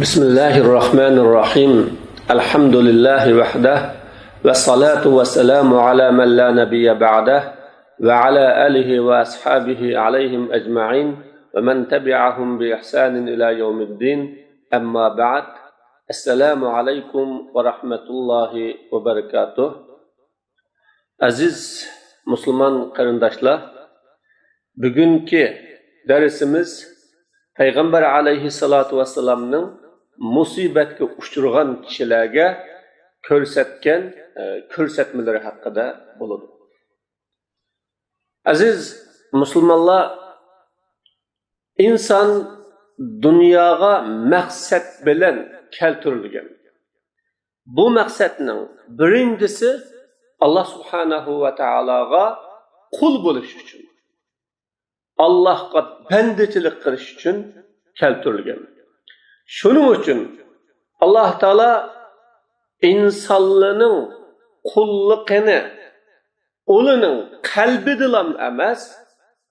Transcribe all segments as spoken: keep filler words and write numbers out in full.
بسم الله الرحمن الرحيم. الحمد لله وحده، والصلاة والسلام على من لا نبي بعده، وعلى آله وأصحابه عليهم أجمعين، ومن تبعهم بإحسان إلى يوم الدين. أما بعد. السلام عليكم ورحمة الله وبركاته. ئەزىز مۇسۇلمان قېرىنداشلار، بۈگۈنكى دەرسىمىز پەيغەمبەر ئەلەيھىسسالاتۇ ۋەسسالامنىڭ مۇسىبەتكە ئۇچرىغان كىشىلەرگە كۆرسەتكەن، ئە، كۆرسەتمىلىرى ھەققىدە بولىدۇ. ئەزىز مۇسۇلمانلار، ئىنسان دۇنياغا مەقسەت بىلەن كەلتۈرۈلگەن. بۇ مەقسەتنىڭ بىرىنچىسى ئاللا سۇبھانەھۇ ۋە تائالاغا قۇل بولۇش ئۈچۈن، ئاللاھقا بەندىچىلىك قىلىش ئۈچۈن كەلتۈرۈلگەن. شۇنىڭ ئۈچۈن ئاللا تائالا ئىنسانلارنىڭ قۇللۇقىنى ئۇلىنىڭ قەلبىدىلام ئەمەس،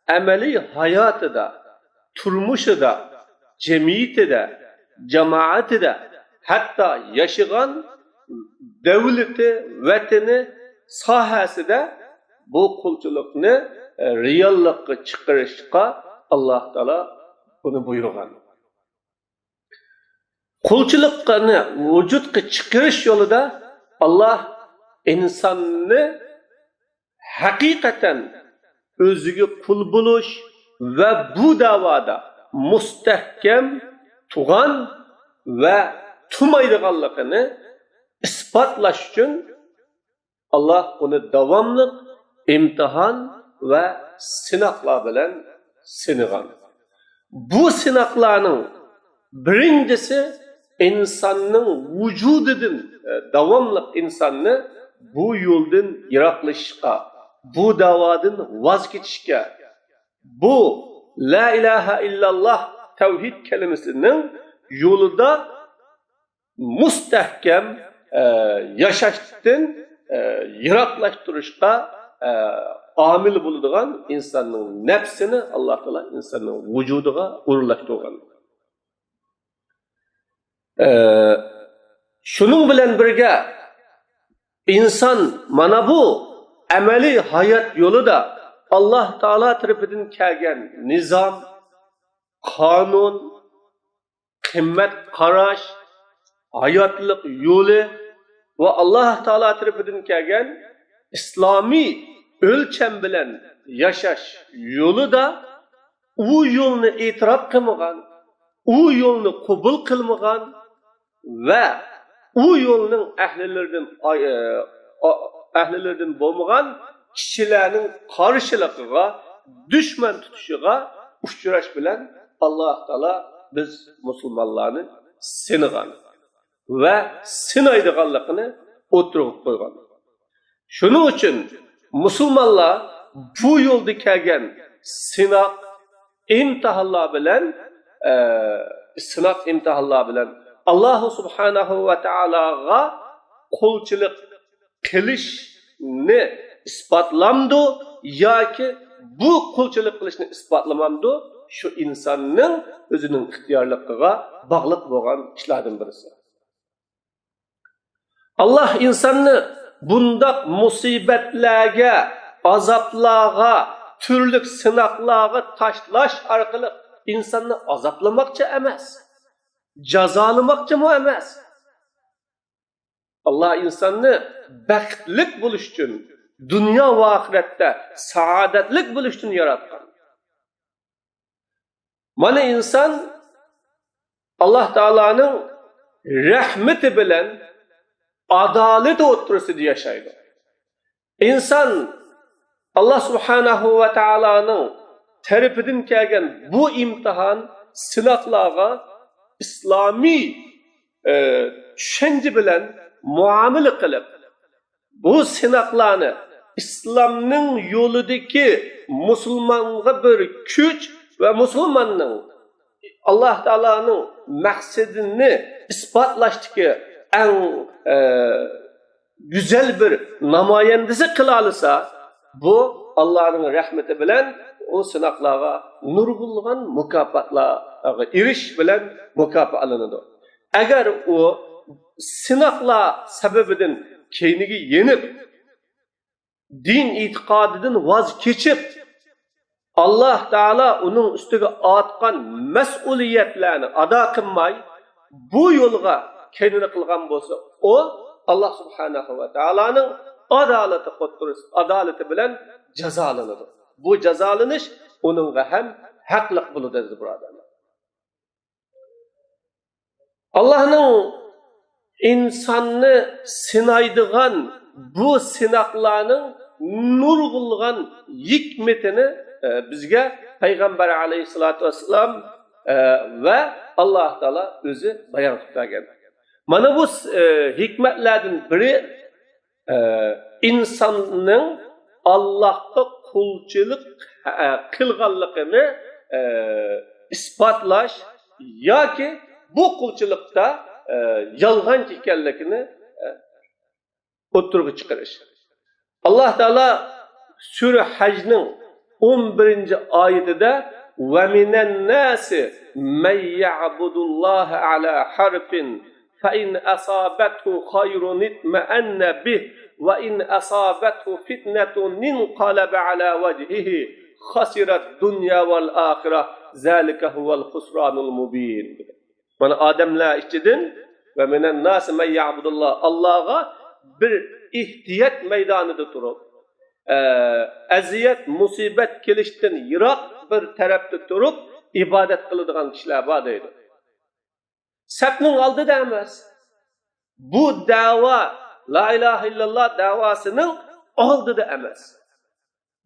ئەمەلىي ھاياتىدا، تۇرمۇشىدا، جەمئىيىتىدە، جامائىتىدە، ھەتتا ياشىغان دەۋلىتى، ۋەتىنى، ساھەسىدە بۇ قۇلچىلىقنى، ئە، رېئاللىققا چىقىرىشقا ئاللا تائالا بۇنى بۇيرۇغان. قۇلچىلىقنى ۋۇجۇدقا چىقىرىش يولىدا ئاللا ئىنساننى ھەقىقەتەن ئۆزىگە قۇل بولۇش ۋە بۇ دەۋادا مۇستەھكەم تۇغان ۋە تۇمايدىغانلىقىنى ئىسپاتلاش ئۈچۈن ئاللا ئۇنى داۋاملىق ئىمتىھان ۋە سىناقلار بىلەن سىنىغان. بۇ سىناقلارنىڭ بىرىنچىسى ئىنساننىڭ ۋۇجۇدىدىن، ئە، داۋاملىق ئىنساننى بۇ يولدىن يىراقلىشىشقا، بۇ دەۋادىن ۋاز كېچىشكە، بۇ لا ئىلاھە ئىللاللا تەۋھىد كەلىمىسىنىڭ يولىدا مۇستەھكەم، ئە، ياشاشتىن، ئە، يىراقلاشتۇرۇشقا، ئە، ئامىل بولىدىغان ئىنساننىڭ نەپسىنى ئاللا تائالا ئىنساننىڭ ۋۇجۇدىغا ئورۇنلاشتۇرغان. ئە، شۇنىڭ بىلەن بىرگە، ئىنسان مانا بۇ ئەمەلىي ھايات يولىدا ئاللا تائالا تەرىپىدىن كەلگەن نىزام، قانۇن، قىممەت قاراش، ھاياتلىق يولى ۋە ئاللا تائالا تەرىپىدىن كەلگەن ئىسلامىي ئۆلچەم بىلەن ياشاش يولىدا ئۇ يولنى ئېتىراپ قىلمىغان، ئۇ يولنى قوبۇل قىلمىغان ۋە ئۇ يولنىڭ ئەھلىلىرىدىن ئاي-، ئە، ئا-، ئەھلىلىرىدىن بولمىغان كىشىلەرنىڭ قارشىلىقىغا، دۈشمەن تۇتۇشىغا ئۇچراش بىلەن ئاللا تائالا بىز مۇسۇلمانلارنى سىنىغان ۋە سىنايدىغانلىقىنى ئوتتۇرىغا قويغان. شۇنىڭ ئۈچۈن مۇسۇلمانلار بۇ يولدا كەلگەن سىناق، ئىمتىھانلار بىلەن، ئە، سىناق، ئىمتىھانلار بىلەن ئاللا سۇبھانەھۇ ۋە تائالاغا قۇلچىلىق قىلىشنى ئىسپاتلامدۇ ياكى بۇ قۇلچىلىق قىلىشنى ئىسپاتلىمامدۇ، شۇ ئىنساننىڭ ئۆزىنىڭ ئىختىيارلىقىغا باغلىق بولغان ئىشلاردىن بىرسى. ئاللا ئىنساننى بۇنداق مۇسىبەتلەرگە، ئازابلارغا، تۈرلۈك سىناقلارغا تاشلاش ئارقىلىق ئىنساننى ئازابلىماقچى ئەمەس، جازالىماقچىمۇ ئەمەس. ئاللا ئىنساننى بەختلىك بولۇش ئۈچۈن، دۇنيا ۋە ئاخىرەتتە سائادەتلىك بولۇش ئۈچۈن ياراتقان. مانا ئىنسان ئاللا تائالانىڭ رەھمىتى بىلەن ئادالىتى ئوتتۇرىسىدا ياشايدۇ. ئىنسان ئاللا سۇبھانەھۇ ۋە تائالانىڭ تەرىپىدىن كەلگەن بۇ ئىمتىھان، سىناقلارغا ئىسلامىي، ئە، چۈشەنچە بىلەن مۇئامىلە قىلىپ، بۇ سىناقلارنى ئىسلامنىڭ يولىدىكى مۇسۇلمانغا بىر كۈچ ۋە مۇسۇلماننىڭ ئاللا تائالانىڭ مەقسىتىنى ئىسپاتلاشتىكى ئەڭ، ئە، گۈزەل بىر نامايەندىسى قىلالىسا، بۇ ئاللانىڭ رەھمىتى بىلەن ئۇ سىناقلارغا نۇرغۇنلىغان مۇكاپاتلارغا ئېرىشىش بىلەن مۇكاپاتلىنىدۇ. ئەگەر ئۇ سىناقلار سەۋەبىدىن كەينىگە يېنىپ، دىن ئېتىقادىدىن ۋاز كېچىپ، ئاللاھ تائالا ئۇنىڭ ئۈستىگە ئارتقان مەسئۇلىيەتلەرنى ئادا قىلماي، بۇ يولغا كەينىنى قىلغان بولسا، ئۇ ئاللاھ سۇبھانەھۇ ۋە تائالانىڭ ئادالىتى ئوتتۇرىسى، ئادالىتى بىلەن جازالىنىدۇ. بۇ جازالىنىش ئۇنىڭغا ھەم ھەقلىق بولىدۇ، ئەزىز بۇرادەرلەر. ئاللاھنىڭ ئىنساننى سىنايدىغان بۇ سىناقلارنىڭ نۇرغۇنلىغان ھېكمىتىنى، ئە، بىزگە پەيغەمبەر ئەلەيھىسسالاتۇ ۋەسسالام، ئە، ۋە ئاللاھ تائالا ئۆزى بايان قىلىپ بەرگەن. مانا بۇ، ئە، ھېكمەتلەردىن بىرى، ئە، ئىنساننىڭ ئاللاھقا قۇلچىلىق، ئە، قىلغانلىقىنى، ئە، ئىسپاتلاش ياكى بۇ قۇلچىلىقتا، ئە، يالغانچى ئىكەنلىكىنى، ئە، ئوتتۇرىغا چىقىرىش. ئاللاھ تائالا سۈرە ھەجنىڭ ئون بىرىنچى ئايىتىدە، وَمِنَ النَّاسِ مَن يَعْبُدُ اللَّهَ عَلَى حَرْفٍ فَإِنْ أَصَابَتْهُ خَيْرٌ اطْمَأَنَّ بِهِ وَإِنْ أَصَابَتْهُ فِتْنَةٌ انْقَلَبَ عَلَى وَجْهِهِ خَسِرَ الدُّنْيَا وَالْآخِرَةَ ذَلِكَ هُوَ الْخُسْرَانُ الْمُبِينُ. مانا ئادەملەر ئىچىدىن، وَمِنَ النَّاسِ مَن يَعْبُدُ اللَّهَ، ئاللاھقا بىر ئېھتىيات مەيدانىدا تۇرۇپ، ئە، ئەزىيەت، مۇسىبەت كېلىشتىن يىراق بىر تەرەپتە تۇرۇپ ئىبادەت قىلىدىغان كىشىلەر بار دەيدۇ. سەپنىڭ ئالدىدا ئەمەس. بۇ دەۋا، لا ئىلاھە ئىللاللا دەۋاسىنىڭ ئالدىدا ئەمەس.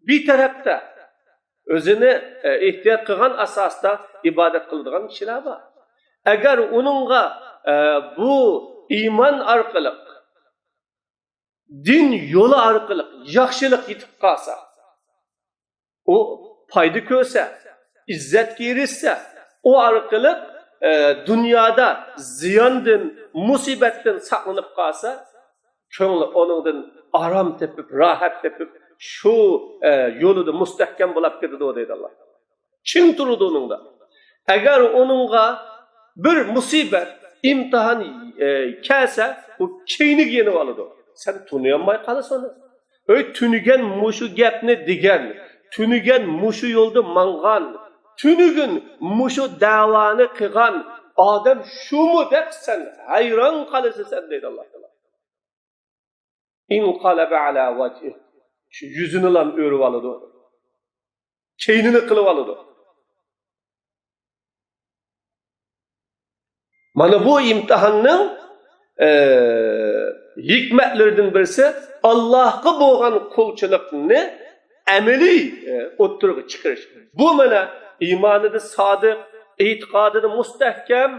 بىر تەرەپتە ئۆزىنى، ئە، ئېھتىيات قىلغان ئاساستا ئىبادەت قىلىدىغان كىشىلەر بار. ئەگەر ئۇنىڭغا، ئە، بۇ ئىمان ئارقىلىق، دىن يولى ئارقىلىق ياخشىلىق يېتىپ قالسا، ئۇ پايدا كۆرسە، ئىززەتكە ئېرىشسە، ئۇ ئارقىلىق، ئە، دۇنيادا زىياندىن، مۇسىبەتتىن ساقلىنىپ قالسا، كۆڭلى ئۇنىڭدىن ئارام تېپىپ، راھەت تېپىپ، شۇ، ئە، يولىدا مۇستەھكەم بولاپ كېتىدۇ دەيدۇ ئاللاھ. چىڭ تۇرىدۇ ئۇنىڭدا. ئەگەر ئۇنىڭغا بىر مۇسىبەت، ئىمتىھان، ئە، كەلسە، ئۇ كەينىگە يېنىۋالىدۇ. سەن تونۇيالماي قالىسەن ئۇنى. ئۆي، تۈنۈگۈن مۇشۇ گەپنى دېگەن، تۈنۈگۈن مۇشۇ يولدا ماڭغان، تۈنۈگۈن مۇشۇ دەۋانى قىلغان ئادەم شۇمۇ دەپ سەن ھەيران قالىسەن سەن دەيدۇ ئاللاھ تائالا. انقلب على وجهه. شۇ يۈزىنىلا ئۆرۈۋالىدۇ. كەينىنى قىلىۋالىدۇ. مانا بۇ ئىمتىھاننىڭ، ئە، ھېكمەتلىرىدىن بىرسى، ئاللاھقا بولغان قۇلچىلىقنى ئەمەلىي، ئە، ئوتتۇرىغا چىقىرىش. بۇ مانا ئىمانىدا سادىق، ئېتىقادىدا مۇستەھكەم،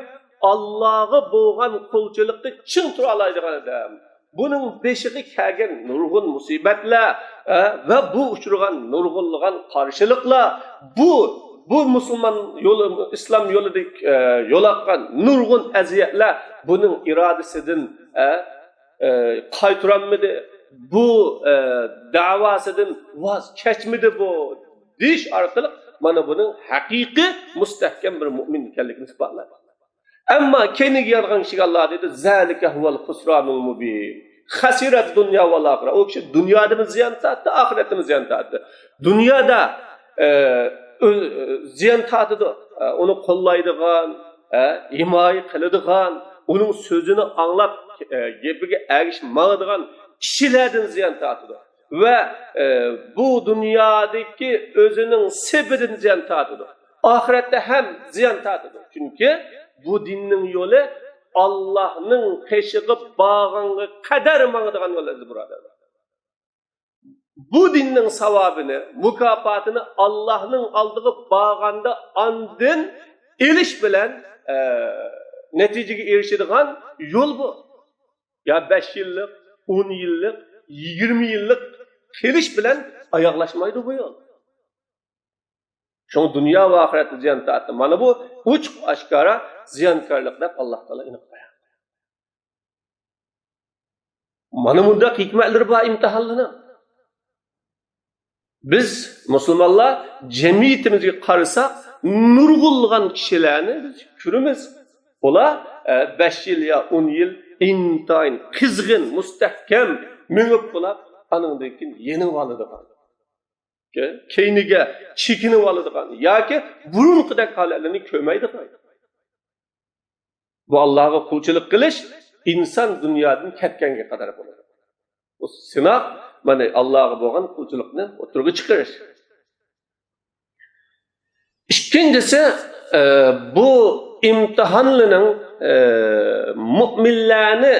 ئاللاھقا بولغان قۇلچىلىقتا چىڭ تۇرالايدىغان ئادەم. بۇنىڭ بېشىغا كەلگەن نۇرغۇن مۇسىبەتلەر، ئە، ۋە بۇ ئۇچرىغان نۇرغۇنلىغان قارشىلىقلار، بۇ، بۇ مۇسۇلمان يولى، ئىسلام يولىدا، ئە، يولۇققان نۇرغۇن ئەزىيەتلەر بۇنىڭ ئىرادىسىدىن، ئە، ئە، قايتۇرالمىدى، بۇ، ئە، دەۋاسىدىن ۋاز كەچمىدى بۇ، دېيىش ئارقىلىق مانا بۇنىڭ ھەقىقىي مۇستەھكەم بىر مۆمىن ئىكەنلىكىنى ئىسپاتلايدۇ. ئەمما كەينىگە يانغان كىشىگە ئاللاھ دەيدۇ، ذلك هو الخسران المبين. خسر الدنيا والآخرة. ئۇ كىشى دۇنيادىمۇ زىيان تارتتى، ئاخىرەتتىمۇ زىيان تارتتى. دۇنيادا، ئە، ئۆ-، ئە، زىيان تارتىدۇ. ئە، ئۇنى قوللايدىغان، ئە، ھىمايە قىلىدىغان، ئۇنىڭ سۆزىنى ئاڭلاپ، ئە، گېپىگە ئەگىشىپ ماڭىدىغان كىشىلەردىن زىيان تارتىدۇ. ۋە، ئە، بۇ دۇنيادىكى ئۆزىنىڭ سېپىدىن زىيان تارتىدۇ. ئاخىرەتتە ھەم زىيان تارتىدۇ. چۈنكى بۇ دىننىڭ يولى ئاللاھنىڭ قېشىغا بارغانغا قەدەر ماڭىدىغان يول، ئەزىز بۇرادەرلەر. بۇ دىننىڭ ساۋابىنى، مۇكاپاتىنى ئاللاھنىڭ ئالدىغا بارغاندا ئاندىن ئېلىش بىلەن، ئە، نەتىجىگە ئېرىشىدىغان يول بۇ. يا بەش يىللىق، ئون يىللىق، يىگىرمە يىللىق قېلىش بىلەن ئاياغلاشمايدۇ بۇ يول. شۇڭا دۇنيا ۋە ئاخىرەتتە زىيان تارتتى. مانا بۇ ئوچۇق ئاشكارا زىيانكارلىق دەپ ئاللاھ تائالا ئېنىق بايان قىلغان. مانا مۇنداق ھېكمەتلىرى بار ئىمتىھانلىرىنىڭ. بىز مۇسۇلمانلار جەمئىيىتىمىزگە قارىساق، نۇرغۇنلىغان كىشىلەرنى بىز كۆرىمىز. ئۇلار، ئە، بەش يىل يا ئون يىل ئىنتايىن قىزغىن، مۇستەھكەم مېڭىپ بولاپ، ئانىڭدىن كېيىن يېنىۋالىدىغان، كەينىگە چېكىنىۋالىدىغان ياكى بۇرۇنقىدەك ھالەتلىرىنى كۆرمەيدىغان. بۇ ئاللاغا قۇلچىلىق قىلىش ئىنسان دۇنيادىن كەتكەنگە قەدەر بولىدۇ. بۇ سىناق، مانا، ئاللاغا بولغان قۇلچىلىقنى ئوتتۇرىغا چىقىرىش. ئىككىنچىسى، ئە، بۇ ئىمتىھانلىنىڭ، ئە، مۇئمىنلەرنى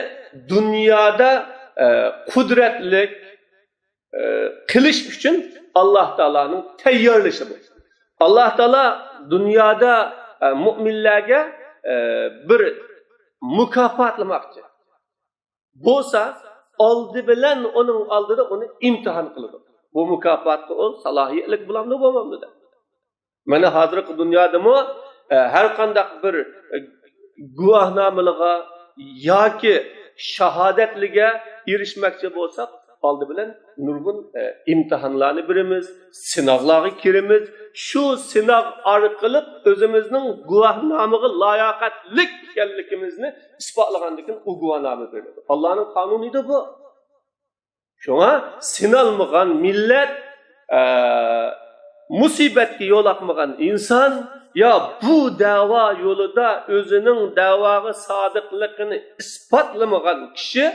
دۇنيادا، ئە، قۇدرەتلىك، ئە، قىلىش ئۈچۈن ئاللا تائالانىڭ تەييارلىشى بۇ. ئاللا تائالا دۇنيادا، ئە، مۇئمىنلەرگە، ئە، بىر مۇكاپاتلىماقچى بولسا، ئالدى بىلەن ئۇنىڭ ئالدىدا ئۇنى ئىمتىھان قىلىدۇ. بۇ مۇكاپاتقا ئۇ سالاھىيەتلىك بولامدۇ، بولمامدۇ دەپ. مانا ھازىرقى دۇنيادىمۇ، ئە، ھەر قانداق بىر، ئە، گۇۋاھنامىلىغا ياكى شاھادەتلىگە ئېرىشمەكچى بولساق، ئالدى بىلەن نۇرغۇن، ئە، ئىمتىھانلارنى بېرىمىز، سىناقلارغا كىرىمىز. شۇ سىناق ئارقىلىق ئۆزىمىزنىڭ گۇۋاھنامىغا لاياقەتلىك ئىكەنلىكىمىزنى ئىسپاتلىغاندىن كېيىن ئۇ گۇۋاھنامە بېرىلىدۇ. ئاللانىڭ قانۇنىدۇر بۇ. شۇڭا سىنالمىغان مىللەت، ئە، مۇسىبەتكە يولۇقمىغان ئىنسان يا بۇ دەۋا يولىدا ئۆزىنىڭ دەۋاغا سادىقلىقىنى ئىسپاتلىمىغان كىشى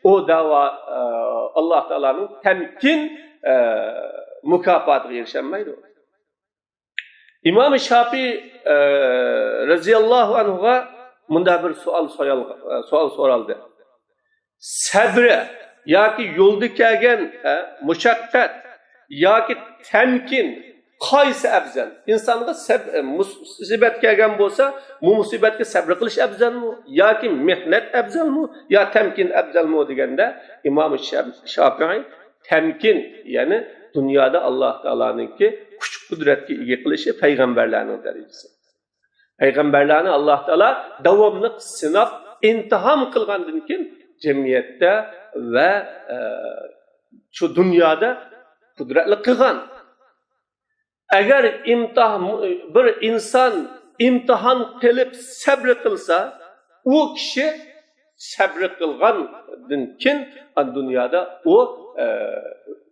ئۇ دەۋا، ئە، ئاللا تائالانىڭ تەمكىن، ئە، مۇكاپاتىغا ئېرىشەلمەيدۇ. ئىمام شاپىي، ئە، رەزىياللاھۇ ئەنھۇغا مۇنداق بىر سوئال سويال-، ئە، سوئال سورالدى. سەبرى ياكى يولدا كەلگەن، ئە، مۇشەققەت ياكى تەمكىن قايسى ئەۋزەل؟ ئىنسانغا سەب-، ئە، مۇس-، مۇسىبەت كەلگەن بولسا، بۇ مۇسىبەتكە سەبرى قىلىش ئەۋزەلمۇ ياكى مېھنەت ئەۋزەلمۇ يا تەمكىن ئەۋزەلمۇ دېگەندە، ئىمام شا-، شاپىئىي تەمكىن، يەنى دۇنيادا ئاللا تائالانىڭكى كۈچ-قۇدرەتكە ئىگە قىلىشى پەيغەمبەرلەرنىڭ دەرىجىسى. پەيغەمبەرلەرنى ئاللا تائالا داۋاملىق سىناپ، ئىمتىھان قىلغاندىن كېيىن جەمئىيەتتە ۋە، ئە، شۇ دۇنيادا قۇدرەتلىك قىلغان. ئەگەر ئىمتىھان، بىر ئىنسان ئىمتىھان قىلىپ سەبرى قىلسا، ئۇ كىشى سەبرى قىلغاندىن كېيىن دۇنيادا ئۇ، ئە،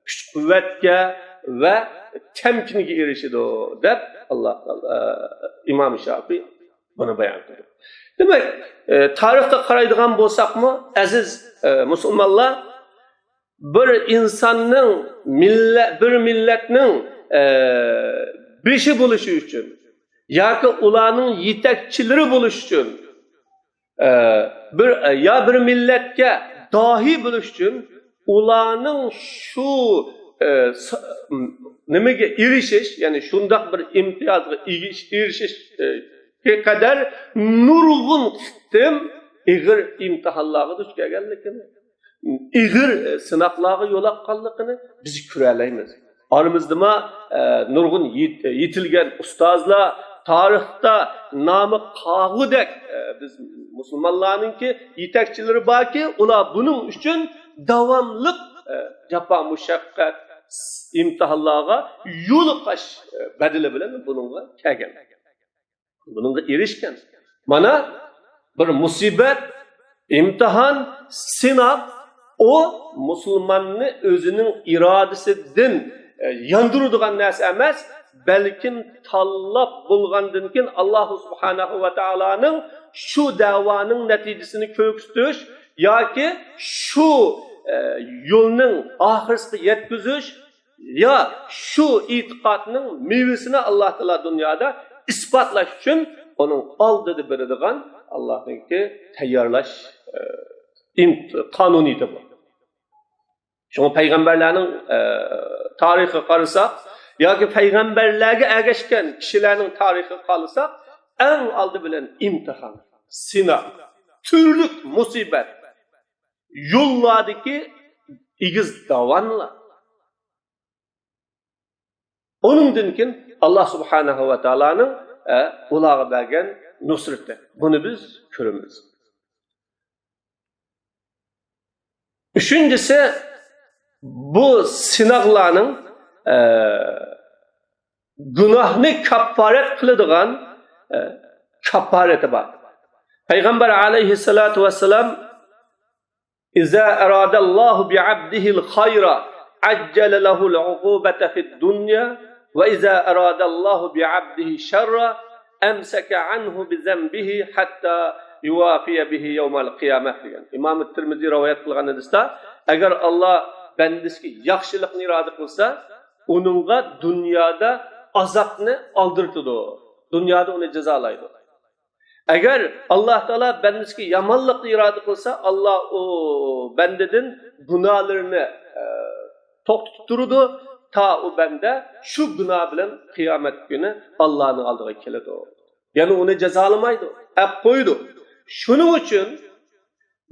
كۈچ-قۇۋۋەتكە ۋە تەمكىنگە ئېرىشىدۇ، دەپ ئاللا تائالا، ئە، ئىمام شاپىي بۇنى بايان قىلدى. دېمەك، ئە، تارىخقا قارايدىغان بولساقمۇ، ئەزىز، ئە، مۇسۇلمانلار، بىر ئىنساننىڭ، مىللە-، بىر مىللەتنىڭ، ئە، بېشى بولۇشى ئۈچۈن ياكى ئۇلارنىڭ يېتەكچىلىرى بولۇش ئۈچۈن، ئە، بىر، يا بىر مىللەتكە داھىي بولۇش ئۈچۈن ئۇلارنىڭ شۇ، ئە، س-، نېمىگە ئېرىشىش، يەنى شۇنداق بىر ئىمتىيازغا ئېرىش-، ئېرىشىش، ئە، قەدەر نۇرغۇن قېتىم ئېغىر ئىمتىھانلارغا دۇچ كەلگەنلىكىنى، ئېغىر، ئە، سىناقلارغا يولۇققانلىقىنى بىز كۆرەلەيمىز. ئارىمىزدىمۇ، ئە، نۇرغۇن يېت-، يېتىلگەن ئۇستازلار، تارىختا نامى قالغۇدەك، ئە، بىز مۇسۇلمانلارنىڭكى يېتەكچىلىرى باركى، ئۇلار بۇنىڭ ئۈچۈن داۋاملىق، ئە، جاپا مۇشەققەت، ئىمتىھانلارغا يولۇقۇش، ئە، بەدىلى بىلەن بۇنىڭغا كەلگەن. بۇنىڭغا ئېرىشكەن. مانا بىر مۇسىبەت، ئىمتىھان، سىناق، ئۇ مۇسۇلماننى ئۆزىنىڭ ئىرادىسىدىن، ئە، ياندۇرىدىغان نەرسە ئەمەس، بەلكىم تاللاپ بولغاندىن كېيىن، ئاللا سۇبھانەھۇ ۋە تائالانىڭ شۇ دەۋانىڭ نەتىجىسىنى كۆرسىتىش ياكى شۇ، ئە، يولنىڭ ئاخىرىسىغا يەتكۈزۈش، يا شۇ ئېتىقادنىڭ مېۋىسىنى ئاللا تائالا دۇنيادا ئىسپاتلاش ئۈچۈن ئۇنىڭ ئالدىدا بېرىدىغان ئاللانىڭكى تەييارلاش، ئە، ئىمت-، قانۇنىيىتى بۇ. شۇڭا پەيغەمبەرلەرنىڭ، ئە، تارىخىغا قارىساق ياكى پەيغەمبەرلەرگە ئەگەشكەن كىشىلەرنىڭ تارىخىغا قارىساق، ئەڭ ئالدى بىلەن ئىمتىھان، سىناق، تۈرلۈك مۇسىبەت، يوللاردىكى ئېگىز داۋانلار. ئۇنىڭدىن كېيىن ئاللا سۇبھانەھۇ ۋە تائالانىڭ، ئە، ئۇلارغا بەرگەن نۇسرىتى. بۇنى بىز كۆرىمىز. ئۈچىنچىسى، بۇ سىناقلارنىڭ، ئە، گۇناھنى كاپپارەت قىلىدىغان، ئە، كاپپارىتى بار. پەيغەمبەر ئەلەيھىسسالاتۇ ۋەسسالام، إذا أراد الله بعبده الخير عجل له العقوبة في الدنيا، وإذا أراد الله بعبده الشر أمسك عنه بذنبه حتى يوافي به يوم القيامة دېگەن. ئىمام تىرمىزى رىۋايەت قىلغان ھەدىستە، ئەگەر ئاللا بەندىسىگە ياخشىلىقنى ئىرادە قىلسا، ئۇنىڭغا دۇنيادا ئازابنى ئالدىرىتىدۇ، دۇنيادا ئۇنى جازالايدۇ. ئەگەر ئاللا تائالا بەندىسىگە يامانلىقنى ئىرادە قىلسا، ئاللا ئۇ بەندىدىن گۇناھلىرىنى، ئە، توختىتىپ تۇرىدۇ، تا ئۇ بەندە شۇ گۇناھ بىلەن قىيامەت كۈنى ئاللانىڭ ئالدىغا كېلىدۇ. يەنى ئۇنى جازالىمايدۇ، ئەپ قويىدۇ. شۇنىڭ ئۈچۈن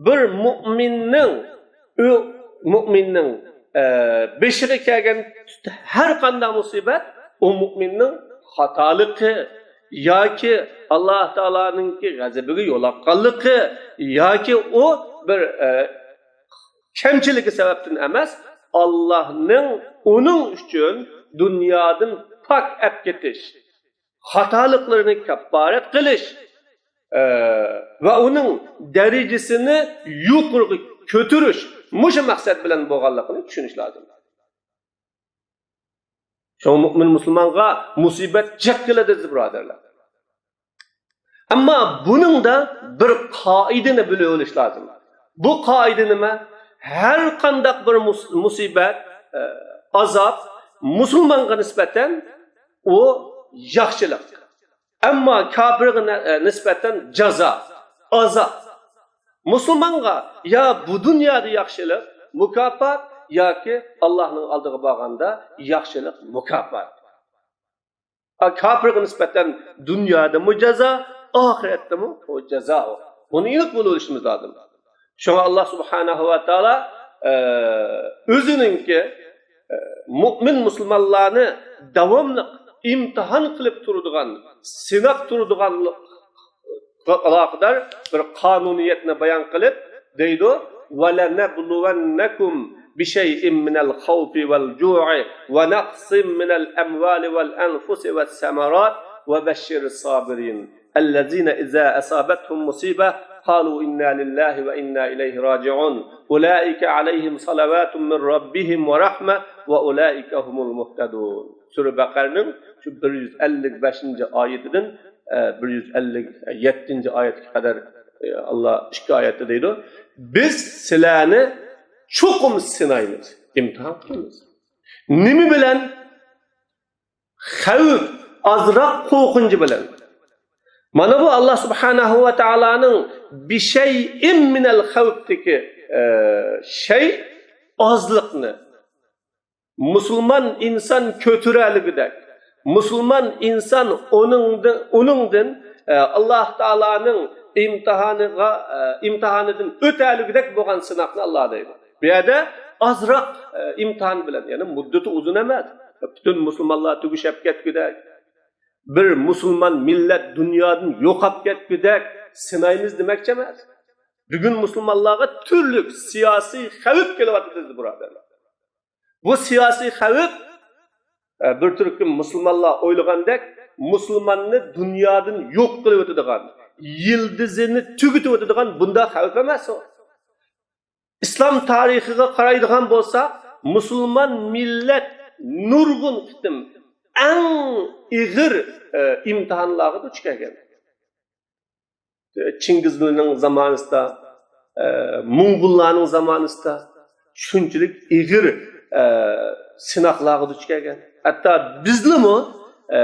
بىر مۇئمىننىڭ، ئۆ-، مۇئمىننىڭ، ئە، بېشىغا كەلگەن ھەر قانداق مۇسىبەت ئۇ مۇئمىننىڭ خاتالىقى ياكى ئاللا تائالانىڭكى غەزىپىگە يولۇققانلىقى ياكى ئۇ بىر، ئە، كەمچىلىكى سەۋەبتىن ئەمەس، ئاللانىڭ ئۇنىڭ ئۈچۈن دۇنيادىن پاك ئەپ كېتىش، خاتالىقلىرىنى كاپپارەت قىلىش، ئە، ۋە ئۇنىڭ دەرىجىسىنى يۇقىرىغا كۆتۈرۈش، مۇشۇ مەقسەت بىلەن بولغانلىقىنى چۈشىنىش لازىم. شۇڭا مۇئمىن مۇسۇلمانغا مۇسىبەت جىق كېلىدۇ، ئەزىز بۇرادەرلەر. ئەمما بۇنىڭدا بىر قائىدىنى بىلىۋېلىش لازىم. بۇ قائىدە نېمە؟ ھەر قانداق بىر مۇس-، مۇسىبەت، ئە، ئازاب مۇسۇلمانغا نىسبەتەن ئۇ ياخشىلىق. ئەمما كاپىرغا نە-، نىسبەتەن جازا، ئازاب. مۇسۇلمانغا يا بۇ دۇنيادا ياخشىلىق، مۇكاپات ياكى ئاللانىڭ ئالدىغا بارغاندا ياخشىلىق، مۇكاپات. ئا، كاپىرغا نىسبەتەن دۇنيادىمۇ جازا، ئاخىرەتتىمۇ ئۇ جازا ئۇ. بۇنى ئېنىق بىلىۋېلىشىمىز لازىم. شۇڭا ئاللا سۇبھانەھۇ ۋە تائالا، ئە، ئۆزىنىڭكى، ئە، مۇئمىن مۇسۇلمانلارنى داۋاملىق ئىمتىھان قىلىپ تۇرىدىغان، سىناپ تۇرىدىغانلىققا ئالاقىدار بىر قانۇنىيەتنى بايان قىلىپ دەيدۇ، ولنبلونكم بشيء من الخوف والجوع ونقص من الأموال والأنفس والثمرات وبشر الصابرين الذين إذا أصابتهم مصيبة قالوا إنا لله وإنا إليه راجعون أولئك عليهم صلوات من ربهم ورحمة وأولئك هم المهتدون. سۈرە بەقەرىنىڭ شۇ بىر يۈز ئەللىك بەشىنچى ئايىتىدىن، ئە، بىر يۈز ئەللىك يەتتىنچى ئايەتكە قەدەر، ئە، ئاللا ئىككى ئايەتتە دەيدۇ، بىز سىلەرنى چوقۇم سىنايمىز، ئىمتىھان قىلىمىز. نېمە بىلەن؟ خەۋپ، ئازراق قورقۇنچى بىلەن. مانا بۇ ئاللا سۇبھانەھۇ ۋە تائالانىڭ بىشەيئىن مىنەل خەۋپتىكى، ئە، شەي، ئازلىقنى مۇسۇلمان ئىنسان كۆتۈرەلىگۈدەك، مۇسۇلمان ئىنسان ئۇنىڭدىن، ئۇنىڭدىن، ئە، ئاللا تائالانىڭ ئىمتىھانىغا، ئە، ئىمتىھانىدىن ئۆتەلىگۈدەك بولغان سىناقنى ئاللا دەيدۇ. بۇ يەردە ئازراق، ئە، ئىمتىھان بىلەن، يەنى مۇددىتى ئۇزۇن ئەمەس. پۈتۈن مۇسۇلمانلار تۈگىشەپ كەتكۈدەك، بىر مۇسۇلمان مىللەت دۇنيادىن يوقاپ كەتكۈدەك سىنايمىز دېمەكچى ئەمەس. بۈگۈن مۇسۇلمانلارغا تۈرلۈك سىياسىي خەۋپ كېلىۋاتىدۇ، بۇرادەرلەر. بۇ سىياسىي خەۋپ، ئە، بىر تۈركۈم مۇسۇلمانلار ئويلىغاندەك، مۇسۇلماننى دۇنيادىن يوق قىلىۋېتىدىغان، يىلدىزىنى تۈگىتىۋېتىدىغان بۇنداق خەۋپ ئەمەس ئۇ. ئىسلام تارىخىغا قارايدىغان بولساق، مۇسۇلمان مىللەت نۇرغۇن قېتىم ئەڭ ئېغىر، ئە، ئىمتىھانلارغا دۇچ كەلگەن. چىڭگىزلارنىڭ زامانىسىدا، ئە، موڭغۇللارنىڭ زامانىسىدا شۇنچىلىك ئېغىر، ئە، سىناقلارغا دۇچ كەلگەن. ھەتتا بىزلىمۇ، ئە،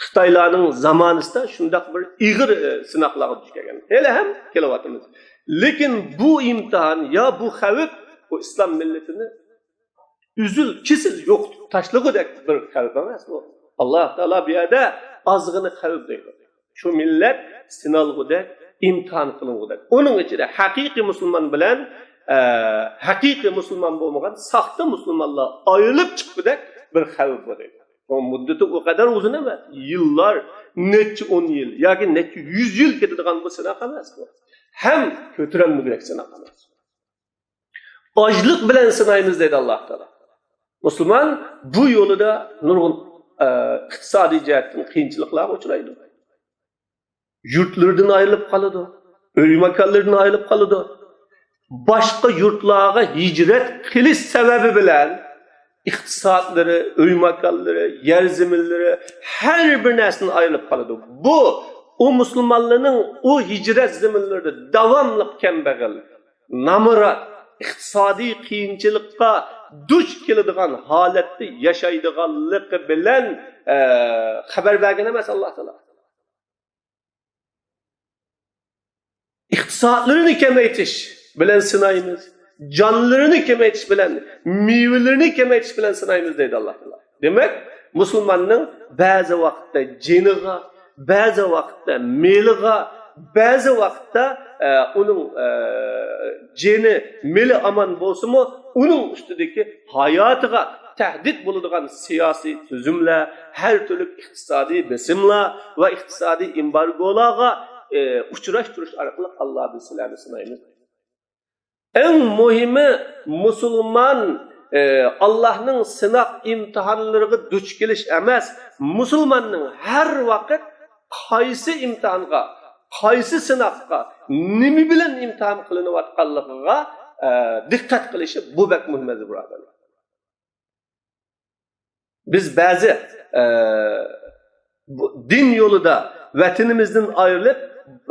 خىتايلارنىڭ زامانىسىدا شۇنداق بىر ئېغىر، ئە، سىناقلارغا دۇچ كەلگەن. ھېلىھەم كېلىۋاتىمىز. لېكىن بۇ ئىمتىھان يا بۇ خەۋپ بۇ ئىسلام مىللىتىنى ئۈزۈل كېسىل يوقىتىپ تاشلىغۇدەك بىر خەۋپ ئەمەس بۇ. ئاللا تائالا بۇ يەردە ئازغىنە خەۋپ دەيدۇ. شۇ مىللەت سىنالغۇدەك، ئىمتىھان قىلىنغۇدەك. ئۇنىڭ ئىچىدە ھەقىقىي مۇسۇلمان بىلەن، ئە، ھەقىقىي مۇسۇلمان بولمىغان ساختا مۇسۇلمانلار ئايرىلىپ چىققۇدەك بىر خەۋپ بۇ دەيدۇ. بۇ مۇددىتى ئۇ قەدەر ئۇزۇن ئەمەس. يىللار، نەچچە ئون يىل ياكى نەچچە يۈز يىل كېتىدىغان بۇ سىناق ئەمەس بۇ. ھەم كۆتۈرەلمىگۈدەك سىناق ئەمەس. ئاچلىق بىلەن سىنايمىز دەيدۇ ئاللا تائالا. مۇسۇلمان بۇ يولىدا نۇرغۇن، ئە، ئىقتىسادىي جەھەتتىن قىيىنچىلىقلارغا ئۇچرايدۇ. يۇرتلىرىدىن ئايرىلىپ قالىدۇ، ئۆي ماكانلىرىدىن ئايرىلىپ قالىدۇ. باشقا يۇرتلارغا ھىجرەت قىلىش سەۋەبى بىلەن ئىقتىسادلىرى، ئۆي ماكانلىرى، يەر زېمىنلىرى، ھەر بىر نەرسىدىن ئايرىلىپ قالىدۇ. بۇ، ئۇ مۇسۇلمانلارنىڭ ئۇ ھىجرەت زېمىنلىرىدا داۋاملىق كەمبەغەل، نامرات، ئىقتىسادىي قىيىنچىلىققا دۇچ كېلىدىغان ھالەتتە ياشايدىغانلىقى بىلەن، ئە، خەۋەر بەرگەن ئەمەس ئاللا تائالا. ئىقتىسادلىرىنى كېمەيتىش بىلەن سىنايمىز، جانلىرىنى كېمەيتىش بىلەن، مېۋىلىرىنى كېمەيتىش بىلەن سىنايمىز دەيدۇ ئاللا تائالا. دېمەك، مۇسۇلماننىڭ بەزى ۋاقىتتا جېنىغا، بەزى ۋاقىتتا مېلىغا، بەزى ۋاقىتتا، ئە، ئۇنىڭ، ئە، جېنى، مېلى ئامان بولسىمۇ، ئۇنىڭ ئۈستىدىكى ھاياتىغا تەھدىت بولىدىغان سىياسىي تۈزۈملەر، ھەر تۈرلۈك ئىقتىسادىي بېسىملار ۋە ئىقتىسادىي ئېمبارگولارغا، ئە، ئۇچراشتۇرۇش ئارقىلىق ئاللا بىز سىلەرنى سىنايمىز. ئەڭ مۇھىمى، مۇسۇلمان، ئە، ئاللانىڭ سىناق ئىمتىھانلىرىغا دۇچ كېلىش ئەمەس، مۇسۇلماننىڭ ھەر ۋاقىت قايسى ئىمتىھانغا، قايسى سىناققا، نېمە بىلەن ئىمتىھان قىلىنىۋاتقانلىقىغا، ئە، دىققەت قىلىشى، بۇ بەك مۇھىم، ئەزىز بۇرادەرلەر. بىز بەزى، ئە، بۇ دىن يولىدا ۋەتىنىمىزدىن ئايرىلىپ،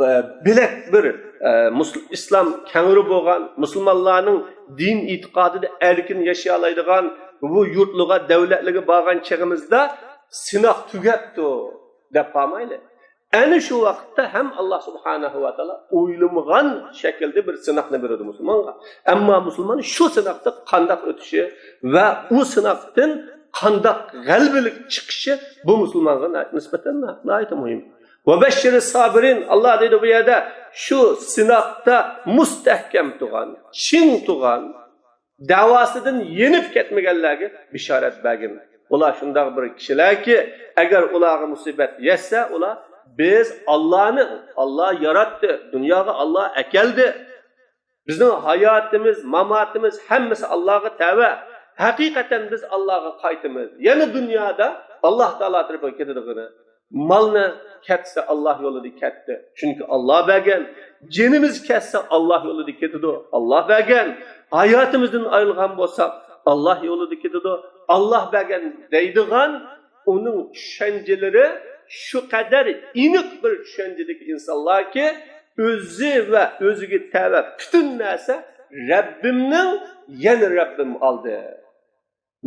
ئە، بىلەك بىر، ئە، مۇسۇل-، ئىسلام كەڭرى بولغان، مۇسۇلمانلارنىڭ دىن ئېتىقادىدا ئەركىن ياشىيالايدىغان بۇ يۇرتلىرىغا، دۆلەتلىرىگە بارغان چېغىمىزدا سىناق تۈگەپتۇ دەپ قالمايلى. ئەنە شۇ ۋاقىتتا ھەم ئاللا سۇبھانەھۇ ۋە تائالا ئويلىمىغان شەكىلدە بىر سىناقنى بېرىدۇ مۇسۇلمانغا. ئەمما مۇسۇلمان شۇ سىناقتا قانداق ئۆتۈشى ۋە ئۇ سىناقتىن قانداق غەلىبىلىك چىقىشى بۇ مۇسۇلمانغا نىسبەتەن ناھايىتى مۇھىم. ۋەبەششىرى سابىرىن، ئاللا دەيدۇ بۇ يەردە، شۇ سىناقتا مۇستەھكەم تۇرغان، چىڭ تۇرغان، دەۋاسىدىن يېنىپ كەتمىگەنلەرگە بېشارەت بەرگىن. ئۇلار شۇنداق بىر كىشىلەركى، ئەگەر ئۇلارغا مۇسىبەت يەتسە، ئۇلار، بىز ئاللانى، ئاللا ياراتتى، دۇنياغا ئاللا ئەكەلدى. بىزنىڭ ھاياتىمىز، ماماتىمىز ھەممىسى ئاللاغا تەۋە. ھەقىقەتەن بىز ئاللاغا قايتىمىز. يەنە دۇنيادا ئاللا تائالا تەرىپىگە كېتىدىغىنى. مالنى كەتسە ئاللا يولىدا كەتتى. چۈنكى ئاللا بەرگەن. جېنىمىز كەتسە ئاللا يولىدا كېتىدۇ. ئاللا بەرگەن. ھاياتىمىزدىن ئايرىلغان بولساق ئاللا يولىدا كېتىدۇ. ئاللا بەرگەن دەيدىغان ئۇنىڭ چۈشەنچىلىرى شۇ قەدەر ئېنىق بىر چۈشەنچىدىكى ئىنسانلاركى، ئۆزى ۋە ئۆزىگە تەۋە پۈتۈن نەرسە رەببىمنىڭ، يەنە رەببىم ئالدى.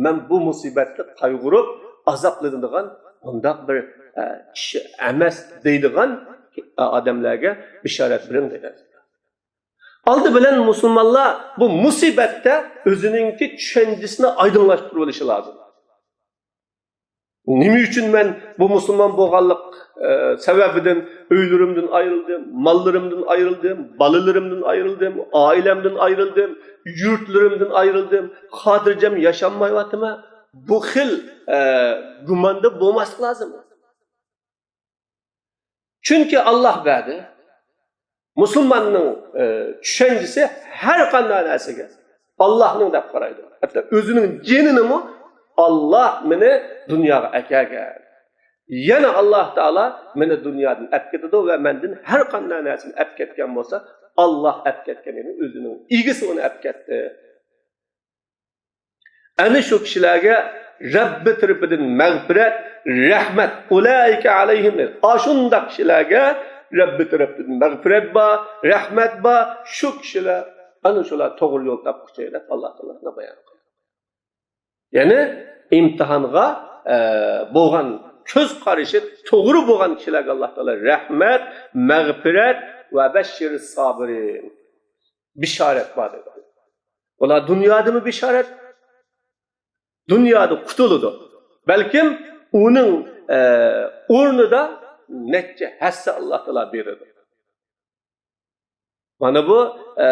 مەن بۇ مۇسىبەتتە قايغۇرۇپ ئازابلىنىدىغان مۇنداق بىر، ئە، كىشى ئەمەس دەيدىغان، ئە، ئادەملەرگە بېشارەت بېرىڭ دېگەن. ئالدى بىلەن مۇسۇلمانلار بۇ مۇسىبەتتە ئۆزىنىڭكى چۈشەنچىسىنى ئايدىڭلاشتۇرۇۋېلىشى لازىم. نېمە ئۈچۈن مەن بۇ مۇسۇلمان بولغانلىق، ئە، سەۋەبىدىن ئۆيلىرىمدىن ئايرىلدىم، ماللىرىمدىن ئايرىلدىم، بالىلىرىمدىن ئايرىلدىم، ئائىلەمدىن ئايرىلدىم، يۇرتلىرىمدىن ئايرىلدىم، خاتىرجەم ياشانمايۋاتىمەن؟ بۇ خىل، ئە، گۇماندا بولماسلىق لازىم. چۈنكى ئاللا بەردى. مۇسۇلماننىڭ، ئە، چۈشەنچىسى ھەر قانداق نەرسىگە ئاللانىڭ دەپ قارايدۇ. ھەتتا ئۆزىنىڭ جېنىنىمۇ ئاللا مېنى دۇنياغا ئەكەلگەن. يەنە ئاللا تائالا مېنى دۇنيادىن ئەپ كېتىدۇ ۋە مەندىن ھەر قانداق نەرسىنى ئەپ كەتكەن بولسا، ئاللا ئەپ كەتكەن، يەنى ئۆزىنىڭ ئىگىسى ئۇنى ئەپ كەتتى. ئەنە شۇ كىشىلەرگە رەببى تەرىپىدىن مەغپىرەت، رەھمەت، ئۇلائىكە ئەلەيھىم دەيدۇ. ئاشۇنداق كىشىلەرگە رەببى تەرىپىدىن مەغپىرەت بار، رەھمەت بار. شۇ كىشىلەر، ئەنە شۇلار توغرا يول تاپقۇچى دەپ ئاللا تائالا بايان قىلدى. يەنى ئىمتىھانغا، ئە، بولغان كۆز قارىشى توغرا بولغان كىشىلەرگە ئاللا تائالا رەھمەت، مەغپىرەت ۋە بەششىر سابىرىن. بېشارەت بار دەيدۇ. ئۇلار دۇنيادىمۇ بېشارەت، دۇنيادا قۇتۇلىدۇ. بەلكىم ئۇنىڭ، ئە، ئورنىدا نەچچە ھەسسە ئاللا تائالا بېرىدۇ. مانا بۇ، ئە،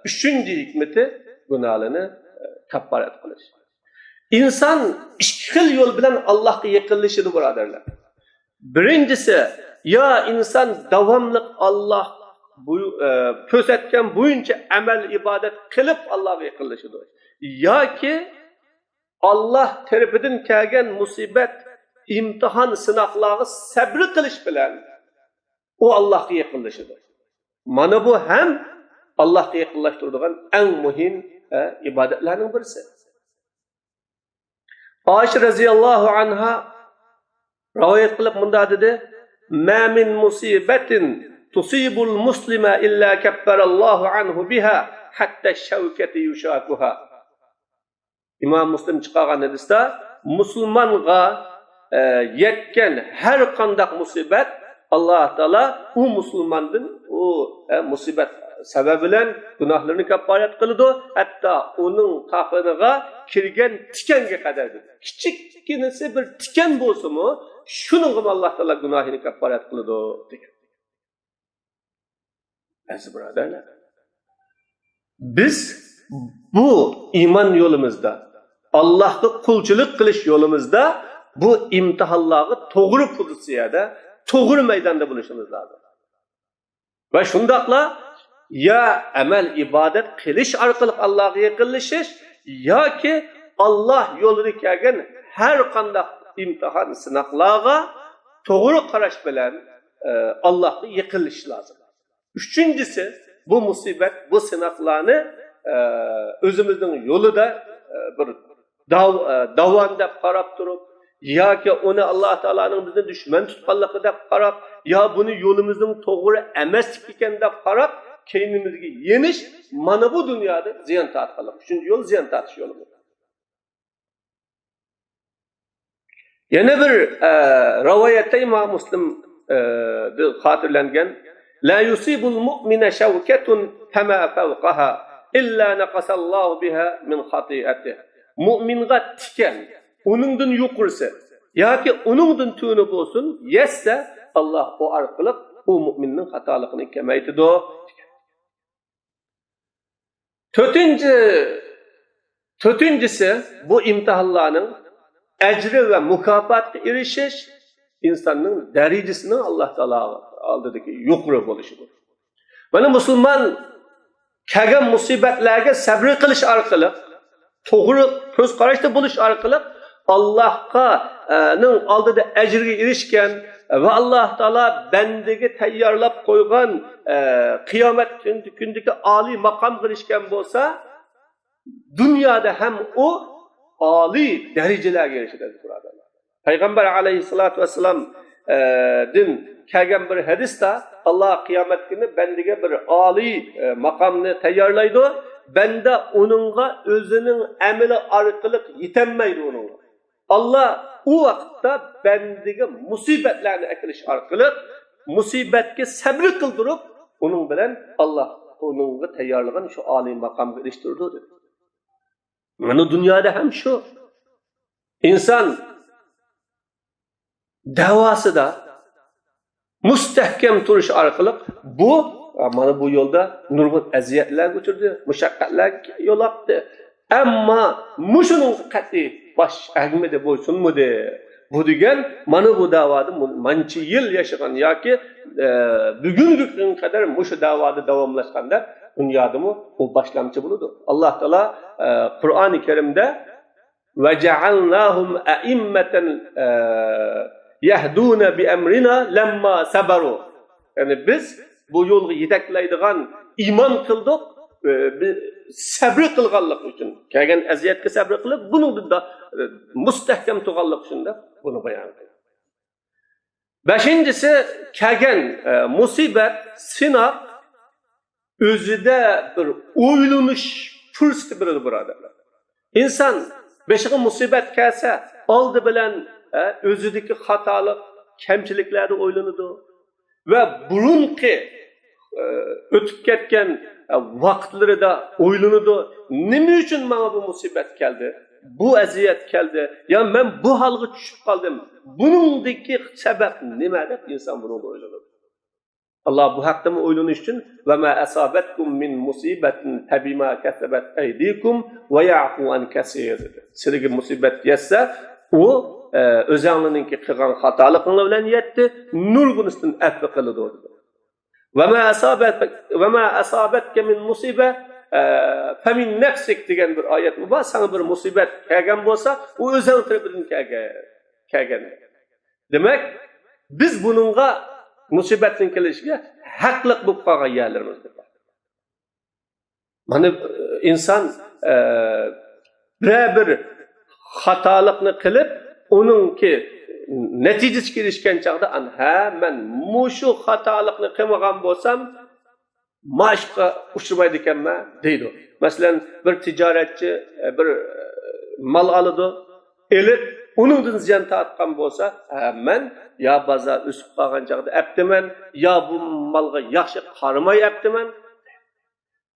ئۈچىنچى ھېكمىتى گۇناھلىرىنى، ئە، كاپپارەت قىلىش. ئىنسان ئىككى خىل يول بىلەن ئاللاھقا يېقىنلىشىدۇ، بۇرادەرلەر. بىرىنچىسى، يا ئىنسان داۋاملىق ئاللاھ بۇ، ئە، كۆرسەتكەن بويىچە ئەمەل ئىبادەت قىلىپ ئاللاھقا يېقىنلىشىدۇ. ياكى ئاللاھ تەرىپىدىن كەلگەن مۇسىبەت، ئىمتىھان، سىناقلارغا سەبرى قىلىش بىلەن ئۇ ئاللاھقا يېقىنلىشىدۇ. مانا بۇ ھەم ئاللاھقا يېقىنلاشتۇرىدىغان ئەڭ مۇھىم، ئە، ئىبادەتلەرنىڭ بىرسى. ئائىشە رەزىياللاھۇ ئەنھا رىۋايەت قىلىپ مۇنداق دېدى: ما من مصيبة تصيب المسلم إلا كفر الله عنه بها حتى الشوكة يشاكها. ئىمام مۇسلىم چىقارغان ھەدىستە، مۇسۇلمانغا، ئە، يەتكەن ھەر قانداق مۇسىبەت، ئاللا تائالا ئۇ مۇسۇلماندىن ئۇ، ئە، مۇسىبەت سەۋەبى بىلەن گۇناھلىرىنى كاپپارەت قىلىدۇ، ھەتتا ئۇنىڭ تاقىنىغا كىرگەن تىكەنگە قەدەر، دېدى. كىچىككىنىسى بىر تىكەن بولسىمۇ، شۇنىڭغىمۇ ئاللا تائالا گۇناھىنى كاپپارەت قىلىدۇ، دېگەن. ئەزىز بۇرادەرلەر، بىز بۇ ئىمان يولىمىزدا، ئاللاھقا قۇلچىلىق قىلىش يولىمىزدا بۇ ئىمتىھانلارغا توغرا پوزىتسىيەدە، توغرا مەيداندا بولۇشىمىز لازىم. ۋە شۇنداقلا يا ئەمەل ئىبادەت قىلىش ئارقىلىق ئاللاھقا يېقىنلىشىش، ياكى ئاللاھ يولىدا كەلگەن ھەر قانداق ئىمتىھان، سىناقلارغا توغرا قاراش بىلەن، ئە، ئاللاھقا يېقىنلىشىش لازىم. ئۈچىنچىسى، بۇ مۇسىبەت، بۇ سىناقلارنى، ئە، ئۆزىمىزنىڭ يولىدا، ئە، بىر داۋ-، ئە، داۋان دەپ قاراپ تۇرۇپ، ياكى ئۇنى ئاللا تائالانىڭ بىزنى دۈشمەن تۇتقانلىقى دەپ قاراپ، يا بۇنى يولىمىزنىڭ توغرا ئەمەسلىكى ئىكەن دەپ قاراپ، كەينىمىزگە يېنىش، مانا بۇ دۇنيادا زىيان تارتقانلىق. ئۈچىنچى يول زىيان تارتىش يولى. يەنە بىر، ئە، رىۋايەتتە ئىمام مۇسلىم، ئە، خاتىرىلەنگەن: لا يصيب المؤمن شوكة فما فوقها إلا نقص الله بها من خطيئته. مۇئمىنغا تىكەن، ئۇنىڭدىن يۇقىرىسى ياكى ئۇنىڭدىن تۆۋىنى بولسۇن، يەتسە، ئاللا ئۇ ئارقىلىق ئۇ مۇئمىننىڭ خاتالىقىنى كېمەيتىدۇ. تۆتىنچى، تۆتىنچىسى، بۇ ئىمتىھانلارنىڭ ئەجرى ۋە مۇكاپاتقا ئېرىشىش، ئىنساننىڭ دەرىجىسىنىڭ ئاللا تائالا ئالدىدىكى يۇقىرى بولۇشىدۇر. مانا، مۇسۇلمان كەلگەن مۇسىبەتلەرگە سەبرى قىلىش ئارقىلىق، توغرا كۆز قاراشتا بولۇش ئارقىلىق، ئاللاھقا، ئە، نىڭ ئالدىدا ئەجىرگە ئېرىشكەن ۋە ئاللا تائالا بەندىگە تەييارلاپ قويغان، ئە، قىيامەت كۈن-، كۈندىكى ئالىي ماقامغا ئېرىشكەن بولسا، دۇنيادا ھەم ئۇ ئالىي دەرىجىلەرگە ئېرىشىدۇ، بۇرادەرلەر. پەيغەمبەر ئەلەيھىسسالاتۇ ۋەسسالام، ئە، دىن كەلگەن بىر ھەدىستە، ئاللا قىيامەت كۈنى بەندىگە بىر ئالىي، ئە، ماقامنى تەييارلايدۇ. بەندە ئۇنىڭغا ئۆزىنىڭ ئەمىلى ئارقىلىق يېتەلمەيدۇ ئۇنىڭغا. ئاللا ئۇ ۋاقىتتا بەندىگە مۇسىبەتلەرنى ئەكېلىش ئارقىلىق، مۇسىبەتكە سەبرى قىلدۇرۇپ، ئۇنىڭ بىلەن ئاللا ئۇنىڭغا تەييارلىغان شۇ ئالىي ماقامغا ئېرىشتۈرىدۇ، دېدى. مانا دۇنيادا ھەم شۇ. ئىنسان دەۋاسىدا مۇستەھكەم تۇرۇش ئارقىلىق بۇ، مانا بۇ يولدا نۇرغۇن ئەزىيەتلەرگە ئۇچرىدى، مۇشەققەتلەرگە يولۇقتى. ئەمما مۇشۇنىڭغا قەتئىي باش ئەگمىدى، بويسۇنمىدى. بۇ دېگەن، مانا بۇ دەۋادا مۇ-، مانچە يىل ياشىغان ياكى، ئە، بۈگۈنگە كۈنگە قەدەر مۇشۇ دەۋادا داۋاملاشقان دەپ، دۇنيادىمۇ ئۇ باشلامچى بولىدۇ. ئاللا تائالا، ئە، قۇرئانى كەرىمدە، وجعلناهم أئمة، ئە، يهدون بأمرنا لما صبروا. يەنى بىز بۇ يولغا يېتەكلەيدىغان ئىمام قىلدۇق، ئە، بى-، سەبرى قىلغانلىقى ئۈچۈن، كەلگەن ئەزىيەتكە سەبرى قىلىپ، بۇنىڭدا، ئە، مۇستەھكەم تۇرغانلىقى ئۈچۈن دەپ بۇنى بايان قىلدى. بەشىنچىسى، كەلگەن، ئە، مۇسىبەت، سىناق ئۆزىدە بىر ئويلىنىش پۇرسىتى بېرىدۇ، بۇرادەرلەر. ئىنسان بېشىغا مۇسىبەت كەلسە، ئالدى بىلەن، ئە، ئۆزىدىكى خاتالىق، كەمچىلىكلەردە ئويلىنىدۇ. ۋە بۇرۇنقى، ئە، ئۆتۈپ كەتكەن، ئە، ۋاقىتلىرىدا ئويلىنىدۇ، نېمە ئۈچۈن ماڭا بۇ مۇسىبەت كەلدى؟ بۇ ئەزىيەت كەلدى؟ يا مەن بۇ ھالغا چۈشۈپ قالدىم؟ بۇنىڭدىكى سەۋەب نېمە دەپ ئىنسان بۇنىڭغا ئويلىنىدۇ. ئاللا بۇ ھەقتىمۇ ئويلىنىش ئۈچۈن، وما أصابتكم من مصيبة فبما كسبت أيديكم ويعفو عن كثير، دېدى. سىلىگە مۇسىبەت يەتسە، ئۇ، ئە، ئۆزەڭلىنىڭكى قىلغان خاتالىقىڭلار بىلەن يەتتى، نۇرغۇنىسىدىن ئەپۇ قىلىدۇ، دېدى. وما أصابت، وما أصابتك من مصيبة، ئە، فمن نفسك دېگەن بىر ئايەتمۇ بار. ساڭا بىر مۇسىبەت كەلگەن بولسا، ئۇ ئۆزەڭ تەرىپىدىن كەلگەن، كەلگەن. دېمەك، بىز بۇنىڭغا مۇسىبەتنىڭ كېلىشىگە ھەقلىق بولۇپ قالغان يەرلىرىمىز بار. مانا، ئىنسان، ئە، بىرەر بىر خاتالىقنى قىلىپ، ئۇنىڭكى نەتىجىسىگە ئېرىشكەن چاغدا، ئانا، ھە، مەن مۇشۇ خاتالىقنى قىلمىغان بولسام، مانا شۇغا ئۇچرىمايدىكەنمەن دەيدۇ. مەسىلەن، بىر تىجارەتچى، ئە، بىر، ئە، مال ئالىدۇ، ئېلىپ، ئۇنىڭدىن زىيان تارتقان بولسا، ھە، مەن يا بازار ئۆسۈپ قالغان چاغدا ئەپتىمەن، يا بۇ مالغا ياخشى قارىماي ئەپتىمەن.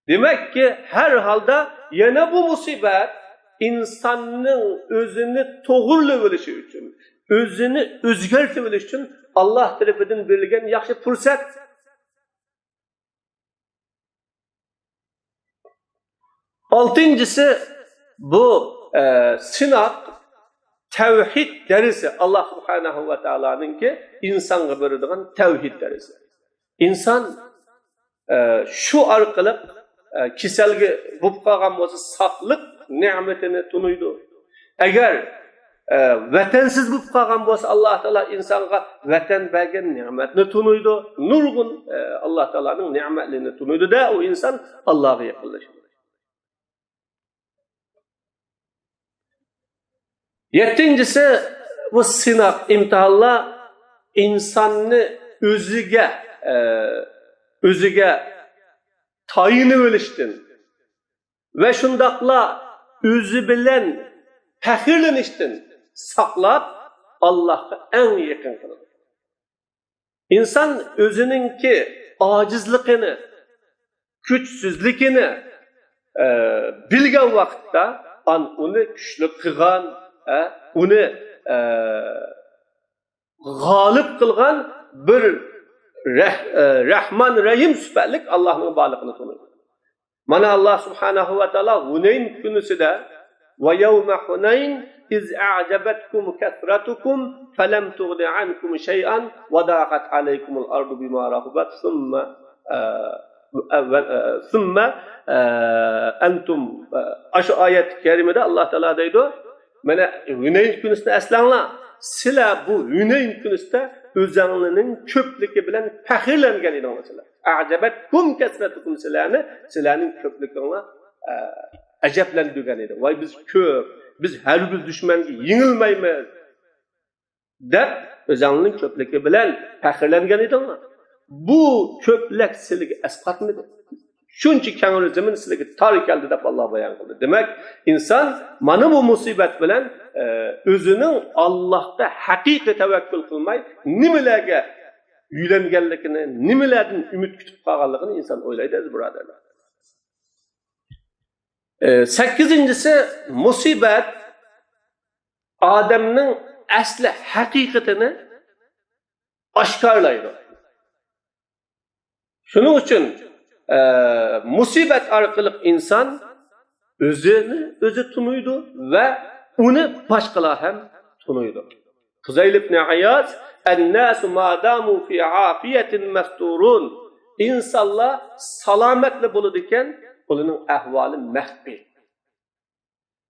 دېمەككى، ھەر ھالدا يەنە بۇ مۇسىبەت ئىنساننىڭ ئۆزىنى توغرىلىۋېلىشى ئۈچۈن، ئۆزىنى ئۆزگەرتىۋېلىش ئۈچۈن ئاللاھ تەرىپىدىن بېرىلگەن ياخشى پۇرسەت. ئالتىنچىسى، بۇ، ئە، سىناق، تەۋھىد دەرسى، ئاللاھ سۇبھانەھۇ ۋە تائالانىڭكى ئىنسانغا بېرىدىغان تەۋھىد دەرسى. ئىنسان، ئە، شۇ ئارقىلىق، ئە، كېسەلگە بولۇپ قالغان بولسا، ساقلىق نېمىتىنى تونۇيدۇ. ئەگەر، ئە، ۋەتەنسىز بولۇپ قالغان بولسا، ئاللاھ تائالا ئىنسانغا ۋەتەن بەرگەن نېمەتنى تونۇيدۇ. نۇرغۇن، ئە، ئاللاھ تائالانىڭ نېمەتلىرىنى تونۇيدۇ-دە، ئۇ ئىنسان ئاللاھقا يېقىنلىشىدۇ. يەتتىنچىسى، بۇ سىناق، ئىمتىھانلار ئىنساننى ئۆزىگە، ئە، ئۆزىگە تايىنىۋېلىشتىن ۋە شۇنداقلا ئۆزى بىلەن پەخىرلىنىشتىن ساقلاپ، ئاللاھقا ئەڭ يېقىن قىلىدۇ. ئىنسان ئۆزىنىڭكى ئاجىزلىقىنى، كۈچسىزلىكىنى، ئە، بىلگەن ۋاقىتتا، ئان ئۇنى كۈچلۈك قىلغان، ئە، ئۇنى، ئە، غالىب قىلغان بىر رەھ-، ئە، رەھمان، رەھىم سۈپەتلىك ئاللاھنىڭ بارلىقىنى تونۇيدۇ. مانا، ئاللاھ سۇبھانەھۇ ۋە تائالا ھۇنەين كۈنىسىدە، وَيَوْمَ حُنَيْنٍ إِذْ أَعْجَبَتْكُمْ كَثْرَتُكُمْ فَلَمْ تُغْنِ عَنْكُمْ شَيْئًا وَضَاقَتْ عَلَيْكُمُ الْأَرْضُ بِمَا رَحُبَتْ ثُمَّ، آ، آ، ثُمَّ، آ، أَنْتُمْ، ئاشۇ ئايەت كەرىمىدە ئاللاھ تائالا دەيدۇ، مانا، ھۈنەين كۈنىسىنى ئەسلەڭلار. سىلەر بۇ ھۈنەين كۈنىسىدە ئۆزەڭلىرىنىڭ كۆپلۈكى بىلەن پەخىرلەنگەن ئىدىڭلار سىلەر. أَعْجَبَتْكُمْ كَثْرَتُكُمْ، سىلەرنى، سىلەرنىڭ كۆپلۈكۈڭلار، ئە، ئەجەبلەندۈرگەن ئىدى. ۋاي، بىز كۆپ، بىز ھەرگىز دۈشمەنگە يېڭىلمەيمىز، دەپ، ئۆزەڭلىرىنىڭ كۆپلۈكى بىلەن پەخىرلەنگەن ئىدىڭلار. بۇ كۆپلۈك سىلىگە ئەسقاتمىدى. شۇنچە كەڭرى زېمىن سىلىگە تار كەلدى، دەپ ئاللاھ بايان قىلدى. دېمەك، ئىنسان مانا بۇ مۇسىبەت بىلەن، ئە، ئۆزىنىڭ ئاللاھقا ھەقىقىي تەۋەككۈل قىلماي، نېمىلەرگە يۆلەنگەنلىكىنى، نېمىلەردىن ئۈمىد كۈتۈپ قالغانلىقىنى ئىنسان ئويلايدۇ، ئەزىز بۇرادەرلەر. ئە، سەككىزىنچىسى، مۇسىبەت ئادەمنىڭ ئەسلى ھەقىقىتىنى ئاشكارىلايدۇ. شۇنىڭ ئۈچۈن، ئە، مۇسىبەت ئارقىلىق ئىنسان ئۆزىنى ئۆزى تونۇيدۇ ۋە ئۇنى باشقىلار ھەم تونۇيدۇ. فۇزەيل ئىبنى ئىياز، «الناس ما داموا في عافية مستورون.» ئىنسانلار سالامەتلا بولىدىكەن، ئۇلارنىڭ ئەھۋالى مەخپىي.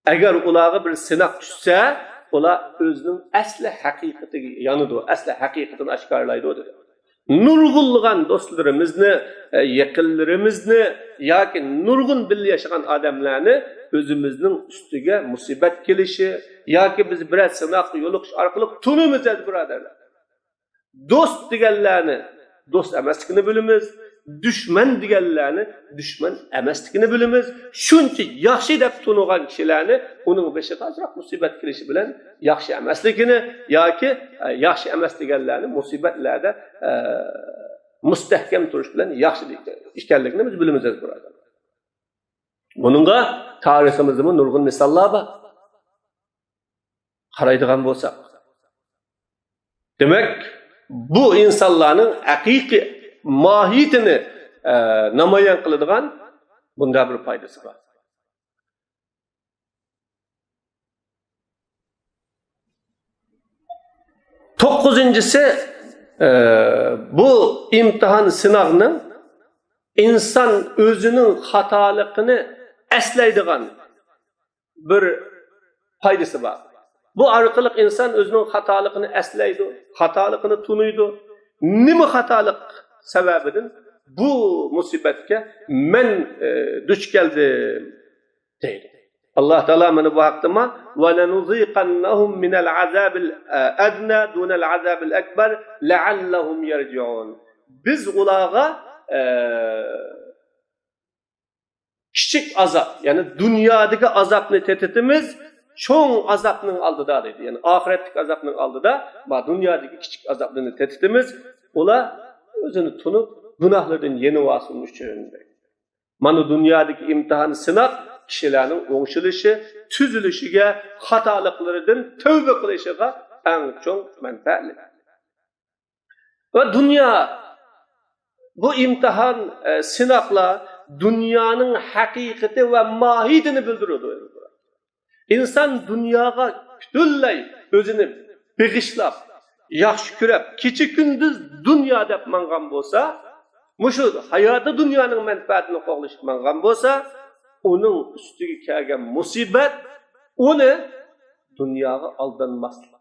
ئەگەر ئۇلارغا بىر سىناق چۈشسە، ئۇلار ئۆزىنىڭ ئەسلى ھەقىقىتىگە يانىدۇ، ئەسلى ھەقىقىتىنى ئاشكارىلايدۇ، دېدى. نۇرغۇنلىغان دوستلىرىمىزنى، ئە، يېقىنلىرىمىزنى ياكى نۇرغۇن بىللە ياشىغان ئادەملەرنى ئۆزىمىزنىڭ ئۈستىگە مۇسىبەت كېلىشى ياكى بىز بىرەر سىناققا يولۇقۇش ئارقىلىق تونۇيمىز، ئەزىز بۇرادەرلەر. دوست دېگەنلەرنى دوست ئەمەسلىكىنى بىلىمىز، دۈشمەن دېگەنلەرنى دۈشمەن ئەمەسلىكىنى بىلىمىز. شۇنچە ياخشى دەپ تونۇغان كىشىلەرنى ئۇنىڭ بېشىغا ئازراق مۇسىبەت كېلىشى بىلەن ياخشى ئەمەسلىكىنى ياكى، ئە، ياخشى ئەمەس دېگەنلەرنى مۇسىبەتلەردە، ئە، مۇستەھكەم تۇرۇش بىلەن ياخشى ئىكەنلىكىنى بىز بىلىمىز، ئەزىز بۇرادەرلەر. بۇنىڭغا تارىخىمىزدىمۇ نۇرغۇن مىساللار بار. قارايدىغان بولساق. دېمەك، بۇ ئىنسانلارنىڭ ھەقىقىي ماھىيىتىنى، ئە، نامايان قىلىدىغان بۇنداق بىر پايدىسى بار. توققۇزىنچىسى، ئە، بۇ ئىمتىھان سىناغنىڭ ئىنسان ئۆزىنىڭ خاتالىقىنى ئەسلەيدىغان بىر پايدىسى بار. بۇ ئارقىلىق ئىنسان ئۆزىنىڭ خاتالىقىنى ئەسلەيدۇ، خاتالىقىنى تونۇيدۇ. نېمە خاتالىق سەۋەبىدىن بۇ مۇسىبەتكە مەن، ئە، دۇچ كەلدىم؟» دەيدۇ. ئاللا تائالا مانا بۇ ھەقتىمۇ، «ولنذيقنهم من العذاب الأدنى دون العذاب الأكبر لعلهم يرجعون.» بىز ئۇلارغا، ئە، كىچىك ئازاب، يەنى دۇنيادىكى ئازابنى تېتىتىمىز، چوڭ ئازابنىڭ ئالدىدا دەيدۇ. يەنى ئاخىرەتتىكى ئازابنىڭ ئالدىدا ما دۇنيادىكى كىچىك ئازابنى تېتىتىمىز. ئۇلار ئۆزىنى تونۇپ، گۇناھلىرىدىن يېنىۋالسۇن ئۈچۈن دەيدۇ. مانا دۇنيادىكى ئىمتىھان، سىناق كىشىلەرنىڭ ئوڭشىلىشى، تۈزىلىشىگە، خاتالىقلىرىدىن تەۋبە قىلىشىغا ئەڭ چوڭ مەنپەئەتلىك. ۋە دۇنيا، بۇ ئىمتىھان، ئە، سىناقلار دۇنيانىڭ ھەقىقىتى ۋە ماھىيىتىنى بىلدۈرىدۇ. ئىنسان دۇنياغا پۈتۈنلەي ئۆزىنى بېغىشلاپ، ياخشى كۆرۈپ، كېچە-كۈندۈز دۇنيا دەپ ماڭغان بولسا، مۇشۇ ھاياتى دۇنيانىڭ مەنپەئەتىنى قوغلىشىپ ماڭغان بولسا، ئۇنىڭ ئۈستىگە كەلگەن مۇسىبەت ئۇنى دۇنياغا ئالدانماسلىق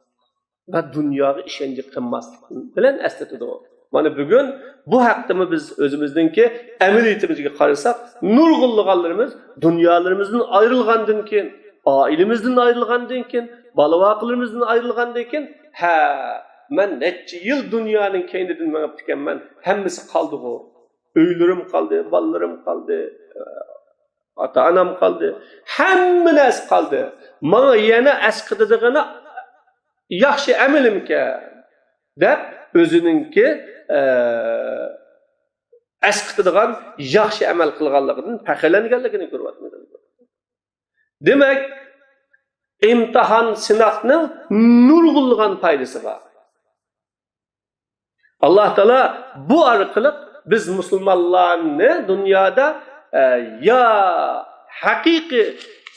ۋە دۇنياغا ئىشەنچ قىلماسلىق بىلەن ئەسلىتىدۇ. مانا بۈگۈن بۇ ھەقتىمۇ بىز ئۆزىمىزنىڭكى ئەمەلىيىتىمىزگە قارىساق، نۇرغۇنلىغانلىرىمىز دۇنيالىرىمىزدىن ئايرىلغاندىن كېيىن، ئائىلىمىزدىن ئايرىلغاندىن كېيىن، بالا-ۋاقىلىرىمىزدىن ئايرىلغاندىن كېيىن، ھە، مەن نەچچە يىل دۇنيانىڭ كەينىدىن مېڭىپتىكەنمەن، ھەممىسى قالدىغۇ. ئۆيلىرىم قالدى، بالىلىرىم قالدى، ئاتا-ئانام قالدى، ھەممە نەرسە قالدى. ماڭا يەنە ئەسقىتىدىغىنى ياخشى ئەمىلىمكەن دەپ، ئۆزىنىڭكى، ئە، ئەسقىتىدىغان ياخشى ئەمەل قىلغانلىقىدىن پەخىرلەنگەنلىكىنى كۆرۈۋاتىمىز. دېمەك، ئىمتىھان، سىناقنىڭ نۇرغۇنلىغان پايدىسى بار. ئاللا تائالا بۇ ئارقىلىق بىز مۇسۇلمانلارنى دۇنيادا، ئە، يا ھەقىقىي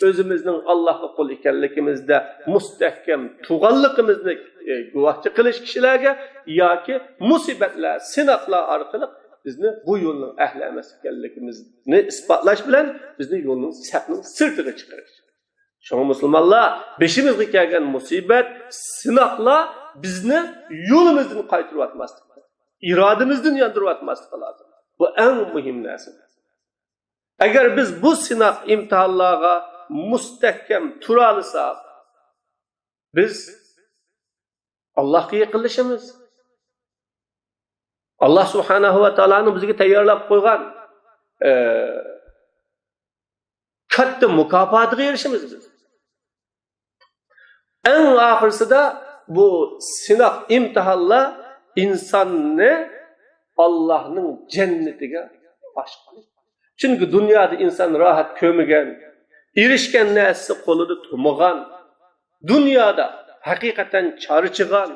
ئۆزىمىزنىڭ ئاللاغا قۇل ئىكەنلىكىمىزدە مۇستەھكەم تۇرغانلىقىمىزنى، ئە، گۇۋاھچى قىلىش كىشىلەرگە ياكى مۇسىبەتلەر، سىناقلار ئارقىلىق بىزنى بۇ يولنىڭ ئەھلى ئەمەس ئىكەنلىكىمىزنى ئىسپاتلاش بىلەن بىزنى يولنىڭ، سەپنىڭ سىرتىغا چىقىرىش. شۇڭا مۇسۇلمانلار، بېشىمىزغا كەلگەن مۇسىبەت، سىناقلار بىزنى يولىمىزدىن قايتۇرۇۋاتماسلىق، ئىرادىمىزدىن ياندۇرۇۋاتماسلىقى لازىم. بۇ ئەڭ مۇھىم نەرسە. ئەگەر بىز بۇ سىناق، ئىمتىھانلارغا مۇستەھكەم تۇرالىساق، بىز ئاللاھقا يېقىنلىشىمىز. ئاللاھ سۇبھانەھۇ ۋە تائالانىڭ بىزگە تەييارلاپ قويغان، ئە، كاتتا مۇكاپاتىغا ئېرىشىمىز بىز. ئەڭ ئاخىرسىدا بۇ سىناق، ئىمتىھانلار ئىنساننى ئاللاھنىڭ جەننىتىگە ئاشىق قىلىدۇ. چۈنكى دۇنيادا ئىنسان راھەت كۆرمىگەن، ئېرىشكەن نەرسىسى قولىدا تۇرمىغان، دۇنيادا ھەقىقەتەن چارچىغان،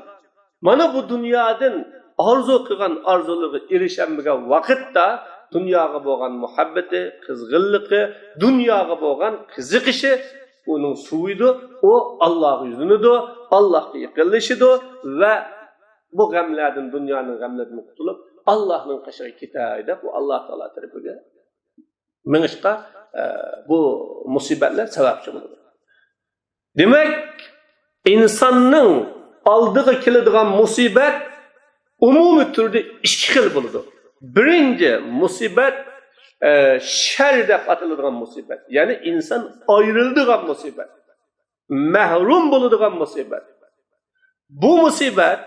مانا بۇ دۇنيادىن ئارزۇ قىلغان ئارزۇلىرىغا ئېرىشەلمىگەن ۋاقىتتا دۇنياغا بولغان مۇھەببىتى، قىزغىنلىقى، دۇنياغا بولغان قىزىقىشى ئۇنىڭ سۇۋۇيدۇ. ئۇ ئاللاغا يۈزلىنىدۇ، ئاللاغا يېقىنلىشىدۇ ۋە بۇ غەملەردىن، دۇنيانىڭ غەملىرىدىن قۇتۇلۇپ، ئاللاھنىڭ قېشىغا كېتەي دەپ، ئۇ ئاللا تائالا تەرىپىگە مېڭىشقا، ئە، بۇ مۇسىبەتلەر سەۋەبچى بولىدۇ. دېمەك، ئىنساننىڭ ئالدىغا كېلىدىغان مۇسىبەت ئومۇمىي تۈردە ئىككى خىل بولىدۇ. بىرىنچى مۇسىبەت، ئە، شەر دەپ ئاتىلىدىغان مۇسىبەت، يەنى ئىنسان ئايرىلىدىغان مۇسىبەت، مەھرۇم بولىدىغان مۇسىبەت. بۇ مۇسىبەت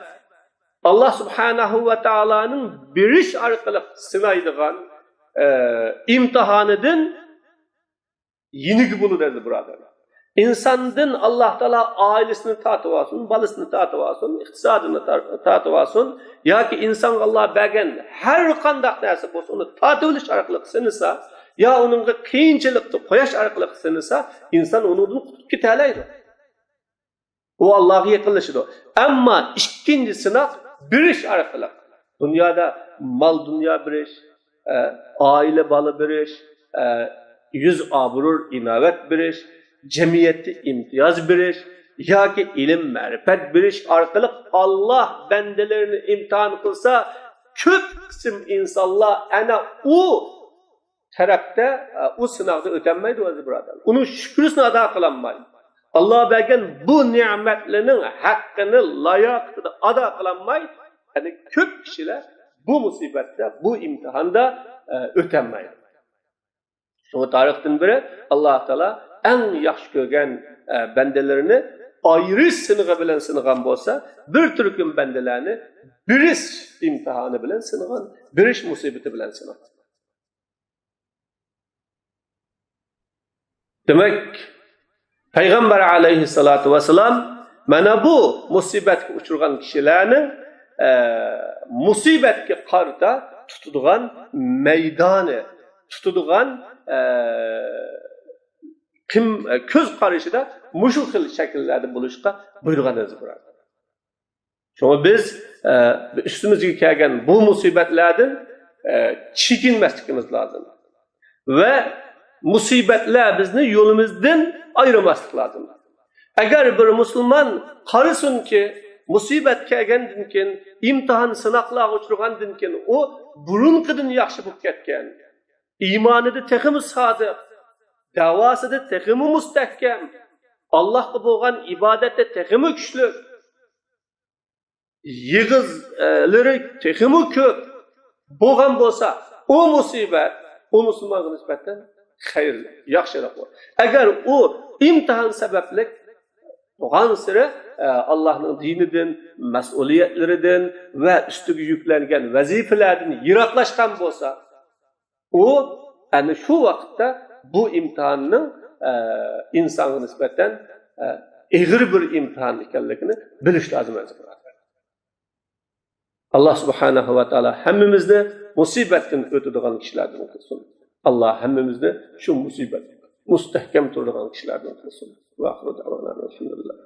ئاللا سۇبھانەھۇ ۋە تائالانىڭ بېرىش ئارقىلىق سىنايدىغان، ئە، ئىمتىھانىدىن يېنىكى بولىدۇ، ئەزىز بۇرادەرلەر. ئىنساندىن ئاللا تائالا ئائىلىسىنى تارتىۋالسۇن، بالىسىنى تارتىۋالسۇن، ئىقتىسادىنى تار-، تارتىۋالسۇن ياكى ئىنسانغا ئاللا بەرگەن ھەر قانداق نەرسە بولسا، ئۇنى تارتىۋېلىش ئارقىلىق سىنىسا، يا ئۇنىڭغا قىيىنچىلىقنى قويۇش ئارقىلىق سىنىسا، ئىنسان ئۇنىڭدىن قۇتۇلۇپ كېتەلەيدۇ. ئۇ ئاللاغا يېقىنلىشىدۇ. ئەمما ئىككىنچى سىناق بېرىش ئارقىلىق. دۇنيادا مال-دۇنيا بېرىش، ئە، ئائىلە-بالا بېرىش، ئە، يۈز-ئابرۇ-ئىناۋەت بېرىش، جەمئىيەتتە ئىمتىياز بېرىش ياكى ئىلىم-مەرىپەت بېرىش ئارقىلىق ئاللا بەندىلىرىنى ئىمتىھان قىلسا، كۆپ قىسىم ئىنسانلار ئەنە ئۇ تەرەپتە، ئۇ سىناقنى ئۆتەلمەيدۇ، ئەزىز بۇرادەرلەر. ئۇنىڭ شۈكرىسىنى ئادا قىلالمايدۇ. ئاللا بەرگەن بۇ نېمەتلىرىنىڭ ھەققىنى لاياقىتىدا ئادا قىلالماي، يەنى كۆپ كىشىلەر بۇ مۇسىبەتتە، بۇ ئىمتىھاندا، ئە، ئۆتەلمەيدۇ. شۇڭا تارىختىن بېرى ئاللا تائالا ئەڭ ياخشى كۆرگەن، ئە، بەندىلىرىنى ئايرىش سىنىغى بىلەن سىنىغان بولسا، بىر تۈركۈم بەندىلەرنى بېرىش ئىمتىھانى بىلەن سىنىغان، بېرىش مۇسىبىتى بىلەن سىنىغان. دېمەك، پەيغەمبەر ئەلەيھىسسالاتۇ ۋەسسالام مانا بۇ مۇسىبەتكە ئۇچرىغان كىشىلەرنىڭ، ئە، مۇسىبەتكە قارىتا تۇتىدىغان مەيدانى، تۇتىدىغان، ئە، قىم-، كۆز قارىشىدا مۇشۇ خىل شەكىللەردە بولۇشقا بۇيرۇغان ئەزىز بۇرادەر. شۇڭا بىز، ئە، ئۈستىمىزگە كەلگەن بۇ مۇسىبەتلەردىن، ئە، چېكىنمەسلىكىمىز لازىم. ۋە مۇسىبەتلەر بىزنى يولىمىزدىن ئايرىماسلىق لازىم. ئەگەر بىر مۇسۇلمان قارىسۇنكى، مۇسىبەت كەلگەندىن كېيىن، ئىمتىھان، سىناقلارغا ئۇچرىغاندىن كېيىن ئۇ بۇرۇنقىدىن ياخشى بولۇپ كەتكەن، ئىمانىدا تېخىمۇ سادىق، دەۋاسىدا تېخىمۇ مۇستەھكەم، ئاللاھقا بولغان ئىبادەتتە تېخىمۇ كۈچلۈك، يېغىزلىرى تېخىمۇ كۆپ بولغان بولسا، ئۇ مۇسىبەت ئۇ مۇسۇلمانغا نىسبەتەن خەيرلىك، ياخشىراق بولىدۇ. ئەگەر ئۇ ئىمتىھان سەۋەبلىك بولغانسېرى، ئە، ئاللاھنىڭ دىنىدىن، مەسئۇلىيەتلىرىدىن ۋە ئۈستىگە يۈكلەنگەن ۋەزىپىلەردىن يىراقلاشقان بولسا، ئۇ ئەنە شۇ ۋاقىتتا بۇ ئىمتىھاننىڭ، ئە، ئىنسانغا نىسبەتەن، ئە، ئېغىر بىر ئىمتىھان ئىكەنلىكىنى بىلىش لازىم، ئەزىز بۇرادەر. ئاللا سۇبھانەھۇ ۋە تائالا ھەممىمىزنى مۇسىبەتتىن ئۆتىدىغان كىشىلەردىن قىلسۇن. ئاللا ھەممىمىزنى شۇ مۇسىبەت مۇستەھكەم تۇرىدىغان كىشىلەردىن قىلسۇن. ۋە ئاخىرۇ دەۋانا ئەلھەمدۇلىللاھ.